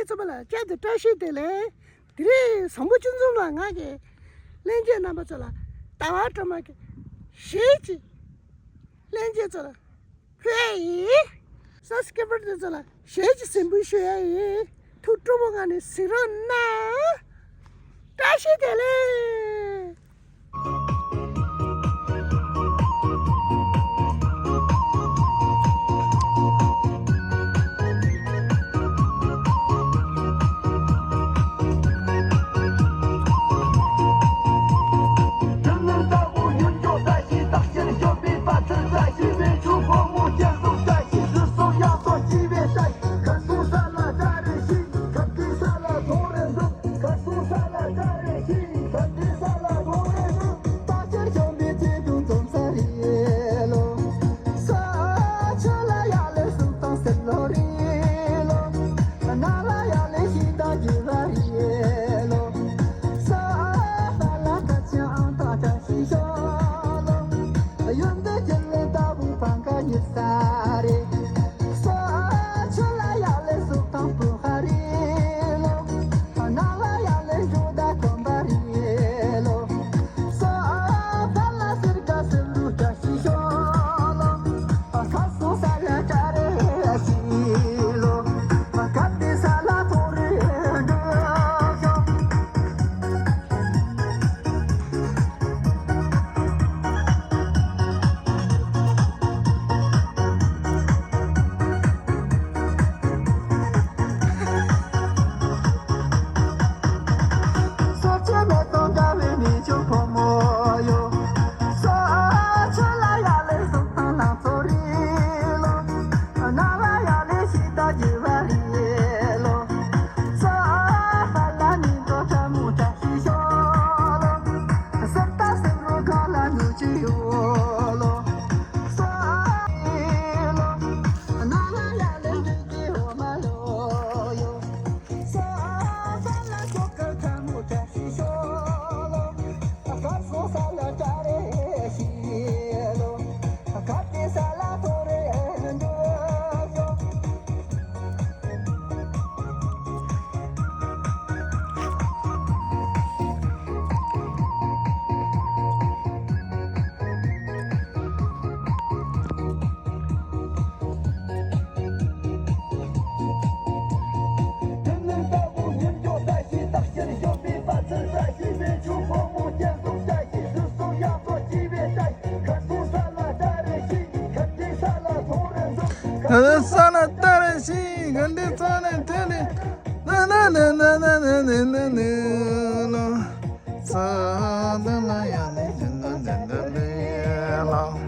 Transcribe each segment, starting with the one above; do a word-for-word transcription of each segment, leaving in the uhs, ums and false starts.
ཚང་མ་ལ་བསྐྱར་དུ་བཀྲ་ཤིས་བདེ་ལེགས། དེ་རིང་བཟང་པོ་ཅུང་ཙམ་ལ་ང་གི་ལྷན་རྒྱས་རྣམ་པ་ཚོ་ལ་ཟླ་བ་སྒྲོལ་མ་གི་གཞས་ཅིག་ལྷན་རྒྱས་ཚོ་ལ་ཕུལ་ཡ་ཡིན། སབ་སི་ཀེ་རའེ་བར་དེ་ཚོ་ལ་གཞས་ཅིག་གཟིགས་འབུལ་ཞུ་ཡ་ཡིན། ཐུགས་སྤྲོ་པོ་ངང་ནས་གཟིགས་རོགས་གནང་། བཀྲ་ཤིས་བདེ་ལེགས། ད་ལྟ་ས་ལ་ལྟ་རེ་ཞིག་ག་འདི་ས་ལ་ཐེ་ལེ། ན་ན་ན་ན་ལོ། ས་ན་ན་ཡ་ལེ་ན་ན་ན་ལེ་ལོ།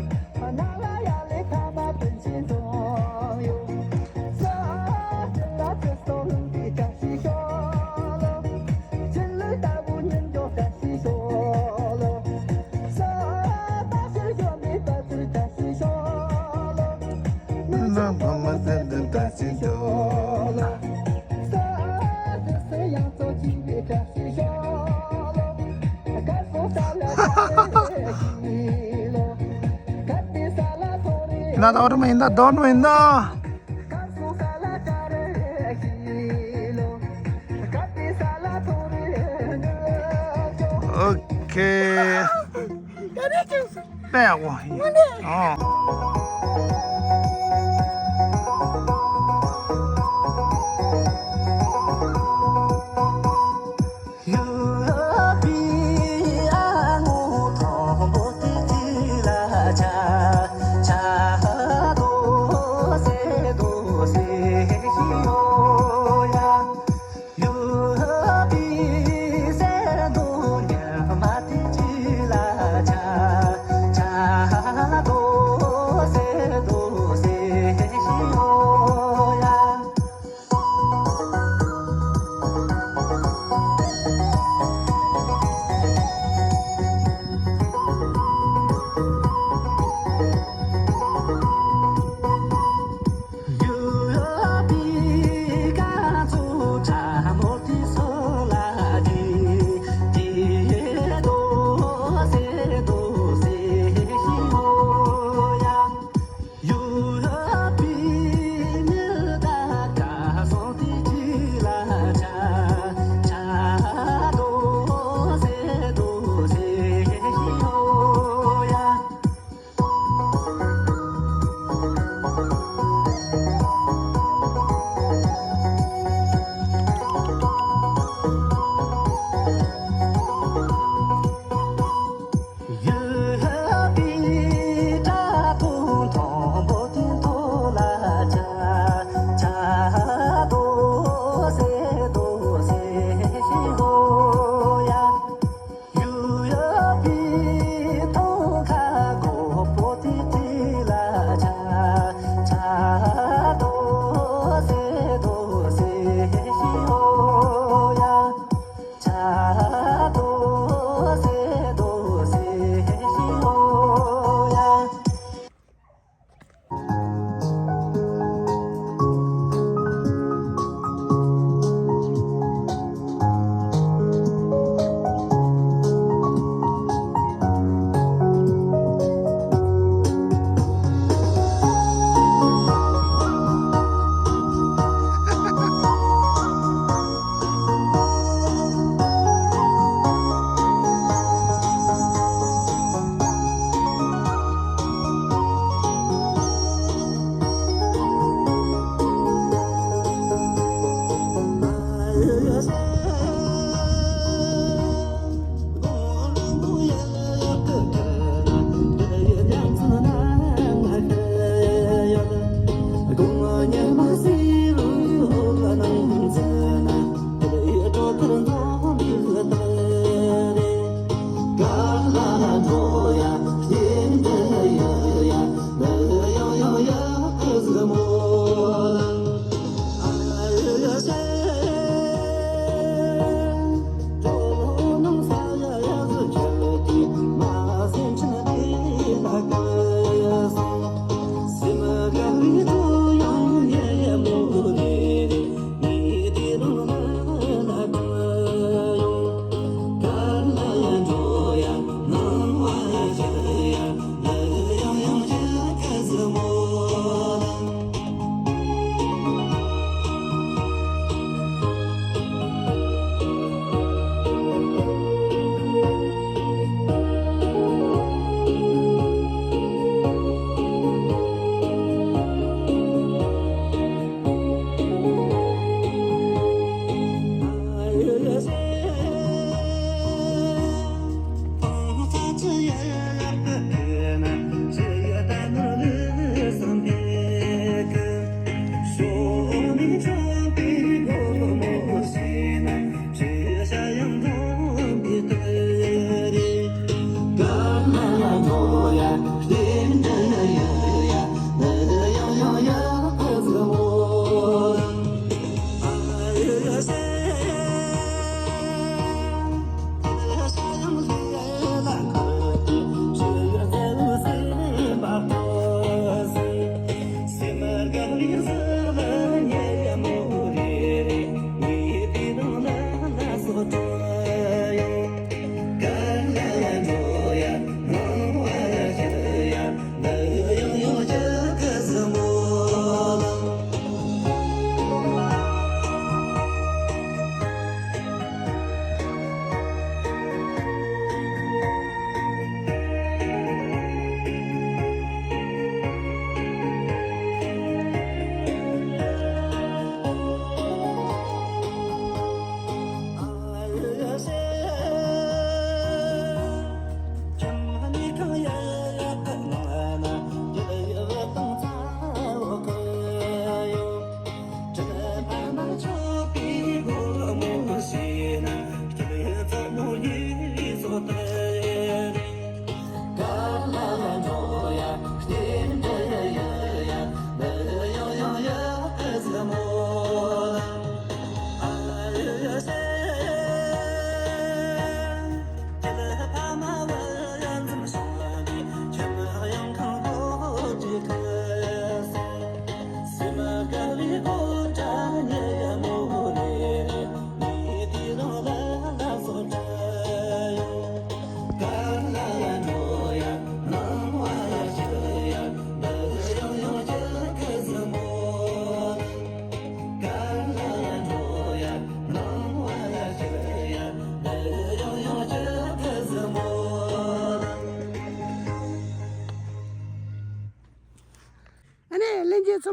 ན་ད་འོ་དུ་མ་ཡིན་ད་དོན་མ་ཡིན་ད། ཨོ་ཁེ། ད་ནི་ཅུང་ཟད། ཨོ།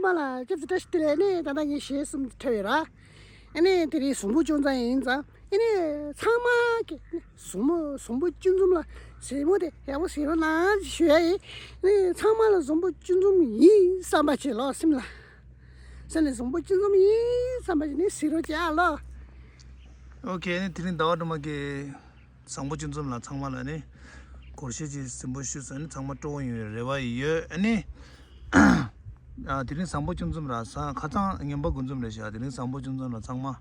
པ་ལ་སྐྱབས་སུ་བཀྲ་ཤིས་བདེ་ལེགས་ནི་ད་ལྟ་ངས་གཞས་གསུམ་འཁྲབ་ཡོད་ར། ཨ་ནི་དེ་རིང་བཟང་པོ་ཅུང་ཙམ་ཡིན་ཙང་ཨ་ནི་ཚང་མ་གི་བཟང་པོ་བཟང་པོ་ཅུང་ཙམ་ལ་གཟིགས་མོ་དེ་ཡག་པོ་གཟིགས་རོགས་གནང་ཞུ་ཡ་ཡིན། ཨ་ནི་ཚང་མ་ལ་བཟང་པོ་ཅུང་ཙམ་ཡིན་བསམ་པ་ཅིག་ལོ་སེམས་ལ། སེམས་ལ་བཟང་པོ་ཅུང་ཙམ་ཡིན་བསམ་པ་ཅིག་ནི་གཟིགས་རོགས་བྱེད་ཨ་ལོ། ཨོ་ཁེ། ཨ་ནི་དེ་རིང་ཟླ་བ་སྒྲོལ་མ་གི་བཟང་པོ་ཅུང་ཙམ་ལ་ཚང་མ་ལ་ནི་སྒོར་གཞས་ཅིག་གཟིགས་མོ་ཞུས་སོང་། ཨ་ནི་ཚང་མ་སྤྲོ་བོ་ཡོང་བའི་རེ་བ་ཡོད། ཨ་ནི། ཨ་དེ་རིང་བཟང་པོ་ཅུང་ཙམ་ར་ས་ཁ་ཚང་ངན་པ་དགུ་འཛོམས་རེད་ཤག་དེ་རིང་བཟང་པོ་ཅུང་ཙམ་ལ་ཚང་མ།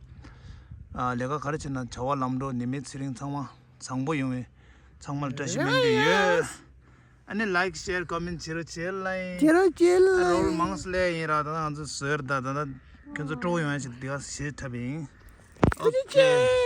ཨ་ལས་ཀ་ག་རེ་བྱེད་ན་བྱ་བ་ལམ་འགྲོ་ནད་མེད་ཚེ་རིང་ཚང་མ་བཟང་པོ་ཡོང་བའི་ཚང་མ་ལ་བཀྲ་ཤིས་སྨོན་འདུན་ཡོད། ཨ་ནི་ལའིཀ་ཤེར་ཀོ་མེན་བྱེད་རོགས་བྱེད་ལ་ཡིན། བྱེད་རོགས་བྱེད་ལ་ཡིན། རོལ་མང་སླེབས་ཡིན་ར། ད་ང་ཚོ་བཟོས་ར། ད་ད་ད་ཁྱོད་ཚོ་སྤྲོ་བོ་ཡོང་ཡ་ཞིག་དེ་ག་གཞས་འཁྲབ་ཡིན། ཨོ་ཁེ།